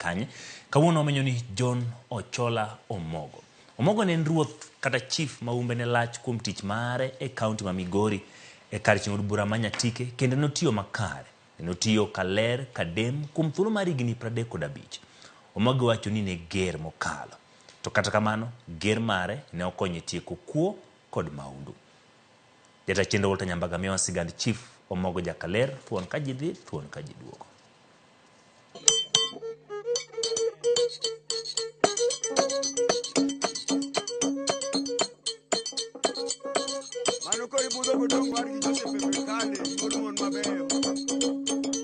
Kanye? Kawuono wamenyo ni John Ochola Omogo. Omogo ne en ruoth kata chief ma umbe ne lach kuom tich mare e kaunti ma Migori e kar chung' od bura ma Nyatike kendo notiyo makare. Notiyo kaler kadem kuom thuolo mar higni 35. Omogo iwacho ni ne ger mokalo. To kata kamano, ger mare ne okonyo e tieko kuo kod maundu. Jata chenro Walter Nyambaga miyowa sigand Chief Omogo Jakaler thuon ka ji dhi, thuon ka ji duogo. Mano koro ibudho godong' war gi Joseph e kale, wuod mon mabeyo.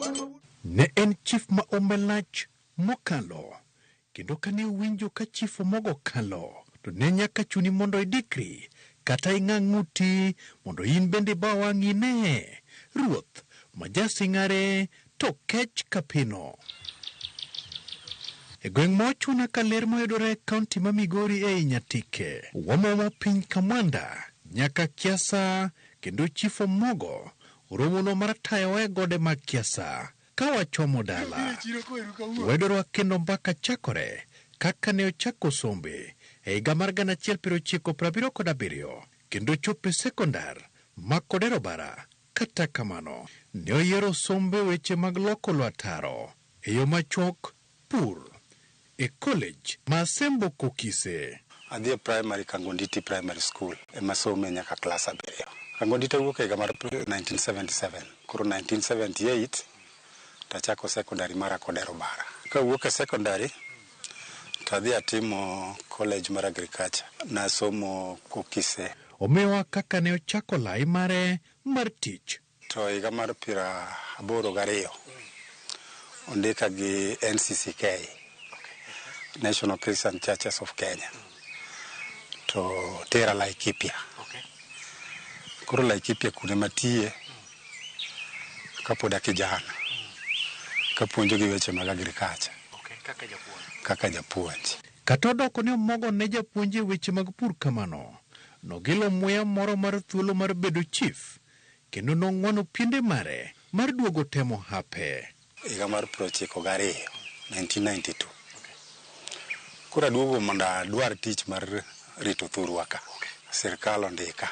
Wan mabudho Ne en chief ma umbe lach mokalo kendo kane owinjo ka chief Omogo kalo to ne nyaka chuni mondo idikri kata ing'a ng'uti mondo in bende iba wang'i ine ruoth ma jasing'are to kech kapino. E gweng' ma Ochuna Kaler mayudore e kaunti ma Migori ei Nyatike, wamomo piny Kamwanda nyaka Kiasa kendo Chief Omogo oromonwa mar tayowa e gode mag Kiasa ka wachomo dala. Wedorwa kendo mbaka chakore kaka ne ochako sombe e higa mar 1977 kendo chopo e sekondar ma Kodero Bara. Kata kamano, ne oyiero sombe weche mag loko lwataro e yo machuok pur e college ma Asembo Kokise. Adhi e primary Kangonditi Primary School ema some nyaka klas abiriyo. Kangonditi awuok e higa mar 1977. Koro 1978 to achako secondary mara Kodero Bara. Kawuok e secondary to adhi atimo college mar agriculture. Nasomo Kokise. Omiyowa kaka ne ochako lai mare mar tich. To higa mar piero aboro gariyo ondika gi NCCK, National Christian Churches of Kenya, to tera Laikipia. Koro Laikipia kuno ema atiye kapod akijana, kapuonjo gi weche mag agriculture kaka japuonj. Kata odoko ni Omogo ne japuonj e weche mag pur kamano, nogilo muya moro mar thuolo mar bedo chief kendo nong'wano piende mare mar duogo temo hape. Higa mar 92, 1992. Koro aduogo mondo adwar tich mar rito thurwa ka. Sirkal ondika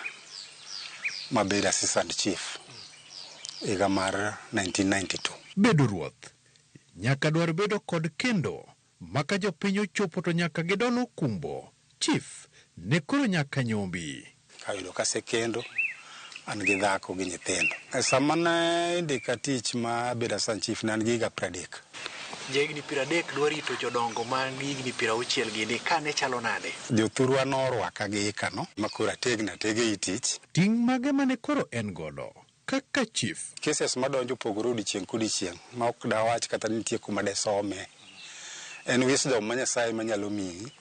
mabedo assistant chief higa mar 1992. Bedo ruoth nyaka dwar bedo kod kendo maka jopiny ochopo to nyaka gidol okumbo. Chief ne koro nyaka nyombi. Kayudo kasekendo, an gi dhako gi nyithindo. Sama ne indika tich ma bedo assistant chief ne an gi higa 30. Ja higni 30 dwa rito jodongo man gi higni 60 gini ka ne chalo nade? Jothurwa norwaka gi ikano ma koro ategno atega ei tich. Ting' mage mane koro en godo kaka chief? Cases madonjo opogore odiochieng' kodiochieng' ma ok dawach kata ni nitie kuma desome. En wisdom ma Nyasaye manyalo miyi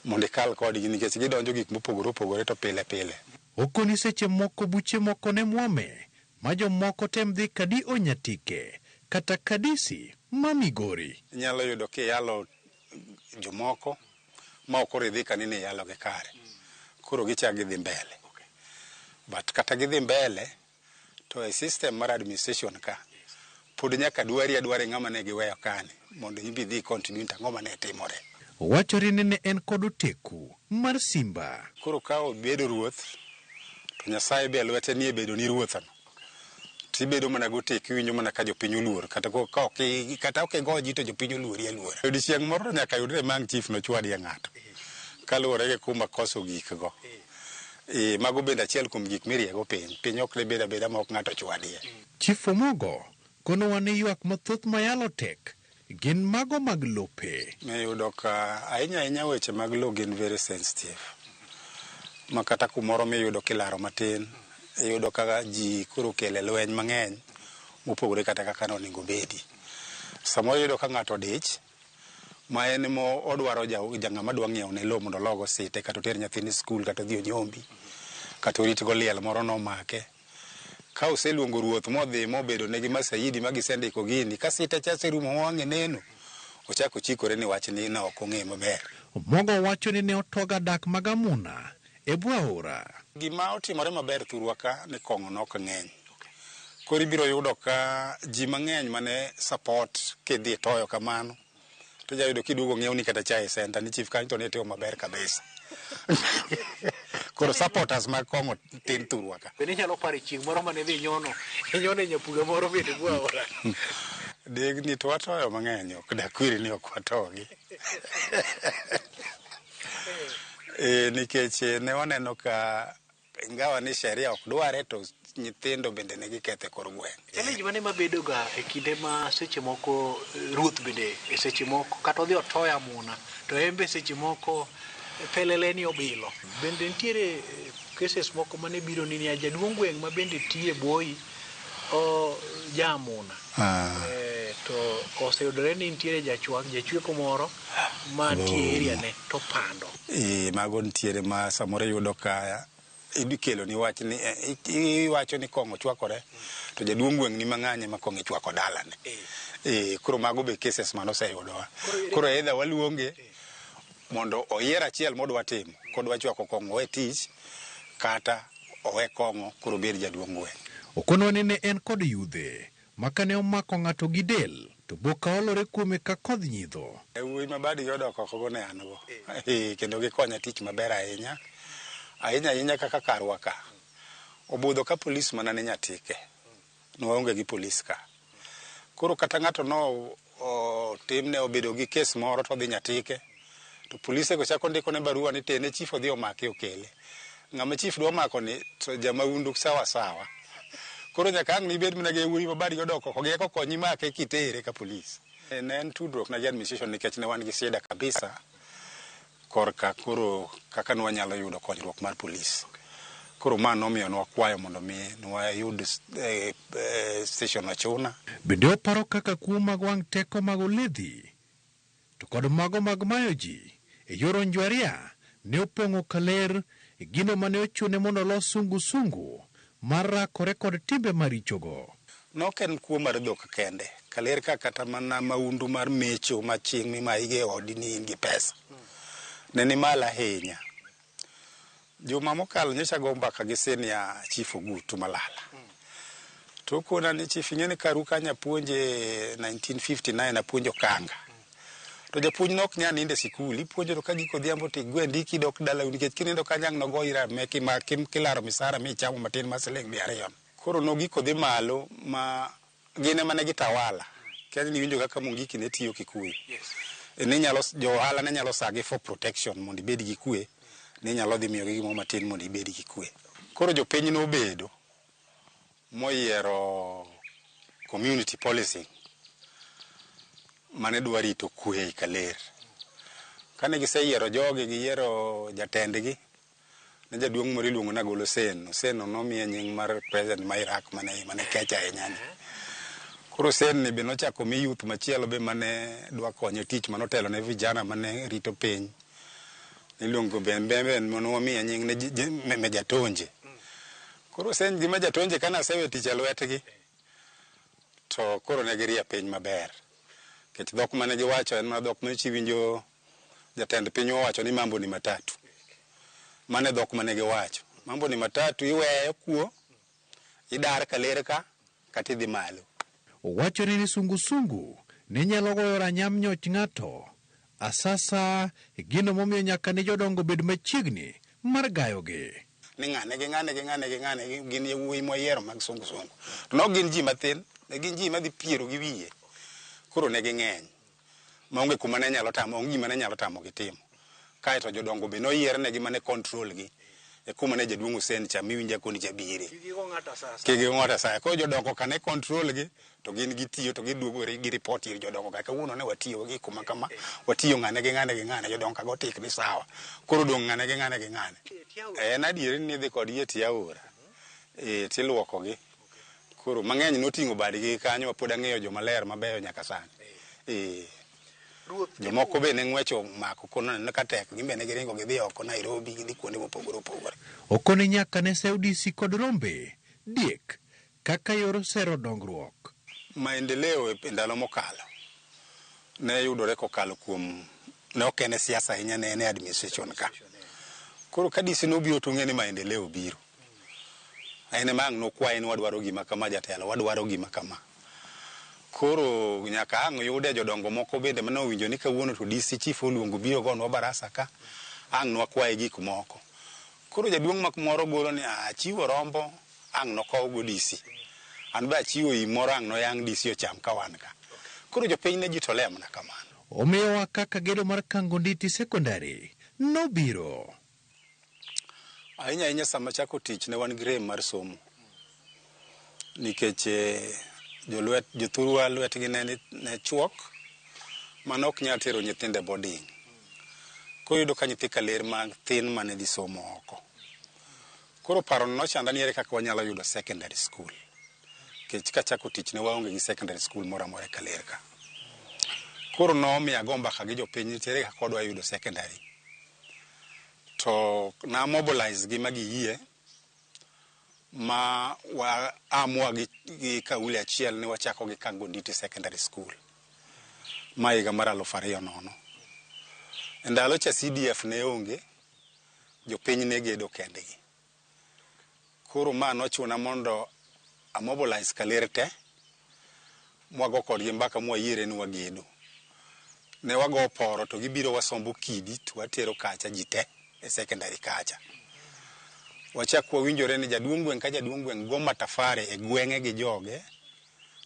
mondo ikal kodgi nikech gidonjo gik mopogore opogore to pile pile. Okoni seche moko buche moko ne mwome ma jomoko tem dhi kadi Onyatike kata Kadisi ma Migori. Inyalo yudo kiyalo jomoko ma ok oridhika ni niyalo gi kare. Koro gichak gidhi mbele. But kata gidhi mbele to e system mar administration ka pod nyaka dwari adwari ng'ama ne giweyo kani mondo in be idhi continue to ang'o mane timore. Owachore ni ne en kod oteku mar simba. Koro ka obedo ruoth to Nyasaye be lwete nie bedo ni ruoth no. Tibedo mana goteku iwinjo mana ka jopiny oluor kata ka ok kata ok igo ji to jopiny oluori aluora. Odiochieng' moro to nyaka yudre mang' chief nochwadie ng'ato kaluwore gi kuma koso gik go. Mago bende achiel kuom gik miriego piny. Piny ok dibed abeda ma ok ng'ato chwadie. Chief Omogo konowa ni ywak mathoth mayalo tek gin mago mag lope. Miyudo ka ahinya ahinya weche mag lo gin very sensitive. Ma kata kumoro miyudo kilaro matin, iyudo ka ji koro okele lweny mang'eny mopogore kata kaka nonego obedi. Samoro iyudo ka ng'ato odich ma en mo odwaro ja ng'ama dwa ng'iewo ne lo mondo ologo site kata oter nyathine skul kata odhi onyombi kata oritgo liel moro nomake. Ka oseluongo ruoth modhi mobedo negi masaidi ma gisendiko gini, ka site cha oserumo ma wang'e neno, ochako ochikore ni wachni ne ok ong'e maber. Omogo wacho ni ne otoga dak mag amuna e bwo aora. Gima otimore maber thurwa ka ni kong'o nok ng'eny. Koro ibiro yudo ka ji mang'eny mane support kidhi toyo kamano To inyalo yudo kiduogo ong'iewni kata chae e center ni chief kanyo to ne itimo maber kabisa. Koro supporters mag kong'o tin thurwa ka. Bende inyalo paro chieng' moro mane idhi inyono, inyono e nyapuga moro bende bwo aora. Degni to watoyo mang'eny, ok dakwiri ni ok watogi. E, nikech ne waneno ka ingawa ni sheria ok dware to nyithindo bende ne giketho e kor gweng'. Challenge mane mabedo ga e kinde ma seche moko ruoth bende e seche moko kata odhi otoyo amuna to en be seche moko pelele ni obilo. Bende nitiere cases moko mane biro ni niya jaduong' gweng' ma bende tiyo e bwoyi o ja amuna. To oseyudore ni nitiere jachwak jachweko moro mantie e area ne to pando. E, mago nitiere ma samoro iyudo ka ikelo ni wach ni iwacho ni kong'o chwakore to jaduong' gweng' ni mang'any ema kong'o ichwako dalane. E, koro mago be cases mane oseyudowa. Koro either waluonge mondo oyier achiel modwa timo kodwa chwako kong'o owe tich kata owe kong'o koro obed jaduong' gweng'. Okonwa ni ne en kod yudhe ma kane omako ng'ato gi del to boka olore kuome ka kodh nyidho. Wuoyi ma badgi odok oko go ne an go. E, kendo gikonya tich maber ahinya. Ahinya ahinya kaka karwa ka. Obudho ka polis mana ne Nyatike. Ne waonge gi polis ka. Koro kata ng'ato no timne obedo gi kes moro to odhi Nyatike. To polise go chako ndiko ne barua ni tene chief odhi omake okele. Ng'ama chief dwa mako ni to jamaundu sawa sawa. Koro nyaka ang' nibed mana gi wuoyi ma badgi odok oko gi eka okonyi make kitere ka polis. Ne en tudruok na gi administration nikech ne wan gi shida kabisa korka koro kaka ne wanyalo yudo konyruok mar polis. Koro ma nomiyo nwakwayo mondo mi nwayud station Achuna. Bende oparo kaka kuo mag wang' teko mag oledhi to kod mago mag mayo ji e yor onjwaria ne opong'o kaler e gino mane ochune mondo olos sungu sungu mar rakore kod timbe marichogo. Nok en kuo mar dhok kende. Kaler ka kata mana maundu mar mecho ma chieng' mimayi e odi ni in gi pesa. Ne ni malo ahinya. Juma mokalo nyocha ago mbaka gi senior chief Ogutu Malala. To okona ni chief ing'e ni karu kanyo apuonje 1959 apuonjo kanga. To japuonj ne ok nyal nindo e sikul, ipuonjo to ka gik odhiambo to igwe ndiki idok dalau nikech kinindo kanyo ang' nogoyi rame kilaro misara michamo matin mar siling 200. Koro nogik odhi malo ma gin ema ne gitawala. Kia ni iwinjo kaka Mungiki ne tiyo Kikuyu. Ne nyalo jo ohala ne nyalo sagi for protection mondo ibed gi kwe. Ne nyalo dhi miyogi gimoro matin mondo ibed gi kwe. Koro jopiny nobedo moyiero community policing mane dwa rito kwe ei Kaler. Kane giseyiero jogi giyiero jatendgi ne jaduong' moro iluongo ni Agolo Sen. Sen no nomiye nying mar president ma Iraq mane kech ahinya ni. Koro Sen ni be nochako mi youth machielo be mane dwa konye tich manotelo ne vijana mane rito piny. Niluongo be be nomiye nying ne Meja Tonje. Koro Sen gi Meja Tonje kane asewe tich e lwetgi to koro ne girie piny maber. Nikech dhok mane giwacho en mana dhok manyocha iwinjo jatend piny owacho ni mambo ni matatu. Mano e dhok mane giwacho. Mambo ni matatu iweyo kuo, idar Kaler ka, kata idhi malo. Owachore ni sungusungu ne nyalo goyo ranyam nyoch ng'ato. Asasa e gino momiyo nyaka ne jodongo bed machiegni mar gayogi. Ni ng'ane gi ng'ane gi ng'ane gi ng'ane gin yawuoyi moyiero mag sungusungu. To nok gin ji mathin, ne gin ji madhi piero gi wiye. Koro ne ging'eny. Maonge kuma ne nyalo tamo, onge gima ne nyalo tamogi timo. Kaeto jodongo be noyiernegi mane control gi. E kuma ne jaduong' Hussein cha miwinjo akoni cha bire. Kik igo ng'ato asasa. Kik gigo ng'ato asaya. Koro jodongo ka ne control gi to gin gitiyo to giduogo gi report ir jodongo ka kawuono ne watiyo gi kuma kama, watiyo ng'ane gi ng'ane gi ng'ane, jodongo ka go tik ni sawa. Koro odong' ng'ane gi ng'ane gi ng'ane. En adieri ni idhi kodgi e tie aora. E, tiluokogi. Koro mang'eny noting'o badgi kanyo ma pod ang'eyo jomaler mabeyo nyaka sani. E. Jomoko be ne ng'wech omako kono ka tek gin be ne giringo gidhi oko Nairobi gidhi kuonde mopogore opogore. Okone nyaka ne sew DC kod rombe, diek, kaka yor sero dongruok. Maendeleo e ndalo mokalo ne yudore kokalo kuom ne ok en e siasa ahinya ne en e administration ka. Koro ka DC nobiro to ung'e ni maendeleo biro. En ema ang' nokwaye ni wadwaro gima kama jatelo, wadwaro gima kama. Koro nyaka ang' yude jodongo moko bende mane owinjo ni kawuono to DC chief oluongo biro gonwa barasa ka, ang' nwakwaye gik moko. Koro jaduong' mak moro golo ni achiwo rombo ang' nokow go DC. An be achiwo im moro ang' noyang' DC ocham ka wan ka. Koro jopiny ne jitolea mana kamano. Omiyowa kaka gedo mar Kangonditi Secondary nobiro. Ahinya ahinya sama chako tich ne wan gi rem mar somo. Nikech jolwet jothurwa lwetgi ne chuok mane ok nyal tero nyithindo e boarding. Koro iyudo ka nyithi Kaler mathin mane dhi somo oko. Koro paro nochanda ni ere kaka wanyalo yudo secondary school. Nikech kachako tich ne waonge gi secondary school moro amora e Kaler ka. Koro nomiyo ago mbaka gi jopiny ni ere kaka wadwa yudo secondary. To na mobilize gi ma giyie ma wa amua gi kauli achiel ni wachako gi Kangonditi Secondary School. Ma higa mar 2000. E ndalo cha CDF ne onge, jopiny ne gedo kendgi. Koro ma nochuna mondo a mobilize Kaler te, mwago kodgi mbaka mwayiere ni wagedo. Ne wago poro to gibiro wasombo kidi to watero kacha ji te e secondary kacha. Wachak wawinjore ni jaduong' gweng' ka jaduong' gweng' go matafare e gweng'e gi joge,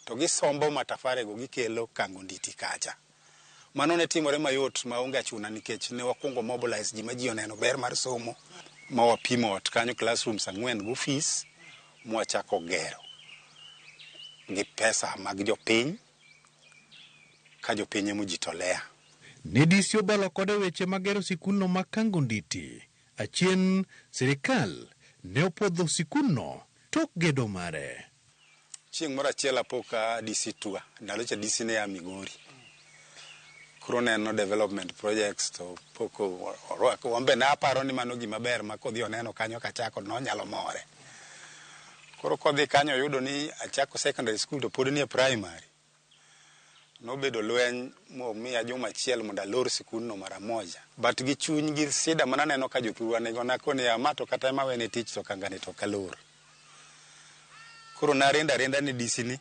to gisombo matafare go gikelo Kangonditi kacha. Mano ne timore mayot maonge achuna nikech ne wakwongo mobilize ji ma ji oneno ber mar somo ma wapimo ot kanyo classrooms 4 gi ofis mwachako gero gi pesa mag jopiny ka jopiny emojitolea. Ne DC obalo kode weche mag gero sikundno ma Kangonditi. Achien sirikal ne opuodho sikundno tok gedo mare. Chieng' moro achiel apo ka DC tua, ndalo cha DC ne a Migori. Koro neno development projects to pok orwako. Wan be naparo ni mano gima ber ma kodhi oneno kanyo kachako nonyalo more. Koro kodhi kanyo oyudo ni achako secondary school to pod nie primary. Nobedo lweny momiya juma achiel mondo alor sikundno mara moja. But gi chuny gi sida mananeno ka jothurwa nigo nakone ya ma to kata ema wene tich to kangani to ok alor. Koro narendo arenda ne DC ni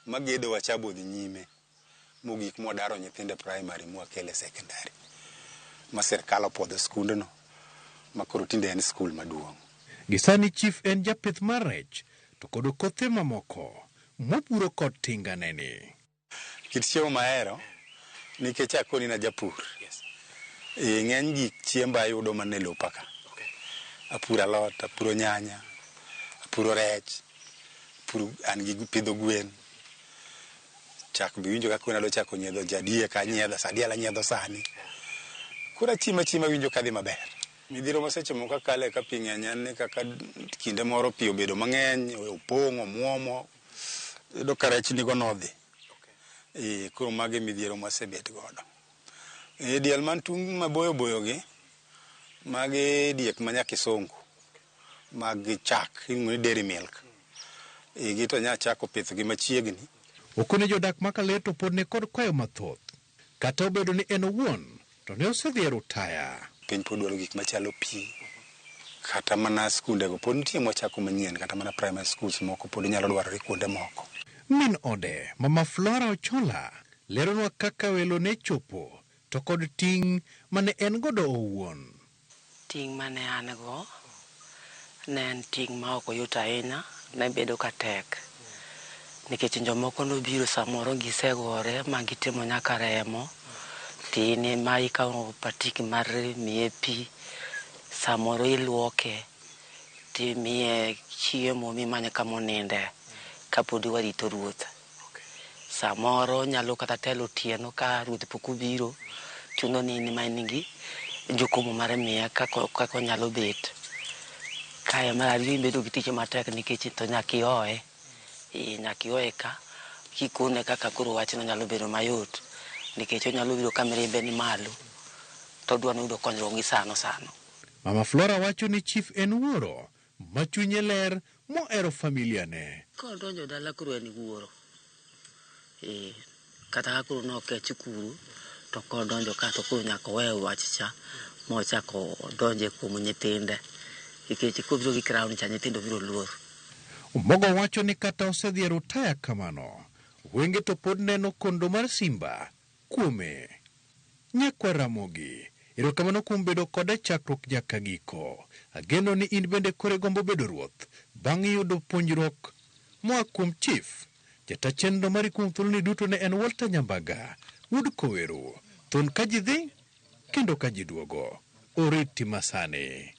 magedo wachabo dhi nyime mogik mwadaro nyithindo e primary mwakele secondary ma sirkal opuodho skundno ma koro tinde en skul maduong'. Gisani chief en japith mar rech to kod kothe mamoko mopuro kod tinganeni. Kit chiemo mahero nikech akoni na japur. E ng'eny gik chiemba ayudo mana e lopa ka. Apuro alot, apuro nyanya, apuro rech, apuro an gi pidho gwen. Chak be winjo kaka adwa chako nyiedho jadiek anyiedho, sa diel anyiedho sani. Koro achiemo achiema awinjo kadhi maber. Midhiero ma seche moko akale ka pi ng'eny en ni kaka kinde moro pi obedo mang'eny, opong', omuomo, iyudo ka rech nigo nodhi. E koro mago e midhiero mwasebet godo. E diel man tung' maboyo boyo gi, magi diek ma nyakisungu mag chak iluongo ni dairy milk. E gi to nya chako pith gi machiegni. Okone jodak ma Kaler to pod ne kod kwayo mathoth. Kata obedo ni en owuon to ne osedhi e rutaya. Piny pod dwaro gik machalo pi, kata mana skundego pod nitie mwachako manyien, kata mana primary schools moko pod nyalo dwarore kuonde moko. Min ode, Mama Flora Ochola, leronwa kaka welo ne chopo to kod ting' mane en godo owuon. Ting' mane an go ne en ting' ma ok oyot ahinya, ne bedo ka tek. Nikech jomoko nobiro samoro gisegore ma gitimo nyaka remo, to in ema ikawo patik mar miye pi, samoro iluoke, timiye chiemo mimany kama oninde kapod warito ruoth. Samoro nyalo kata telo otieno ka ruoth pok obiro, chuno ni in ema in gi jukumu mar miye kaka onyalo bet. Kae mar ariyo ibedo gi tich matek nikech to nyaka ioe. Nyaka ioe ka kikone kaka koro wachno nyalo bedo mayot nikech onyalo biro ka mirimbe ni malo to odwa ni oyudo konyruok gi sano sano. Mama Flora wacho ni chief en wuoro ma chunye ler mohero familia ne. Kodonjo dala koro en wuoro. Kata ka koro nokech kuro to kodonjo ka to koro nyaka owe wach cha mochak odonje kuom nyithinde nikech kobiro gi crown cha nyithindo biro luor. Omogo wacho ni kata osedhi e rutaya kamano, Wenge to pod neno kondo mar simba kuome. Nyakwa Ramogi, erokamano kuom bedo koda chakruok nyaka giko. Ageno ni in bende koro igombo bedo ruoth bang' yudo puonjruok moa kuom chief. Jata chenro mari kuom thuoloni duto ne en Walter Nyambaga, wuod Koweru. Thon ka ji dhi, kendo ka ji duogo. Oriti masani.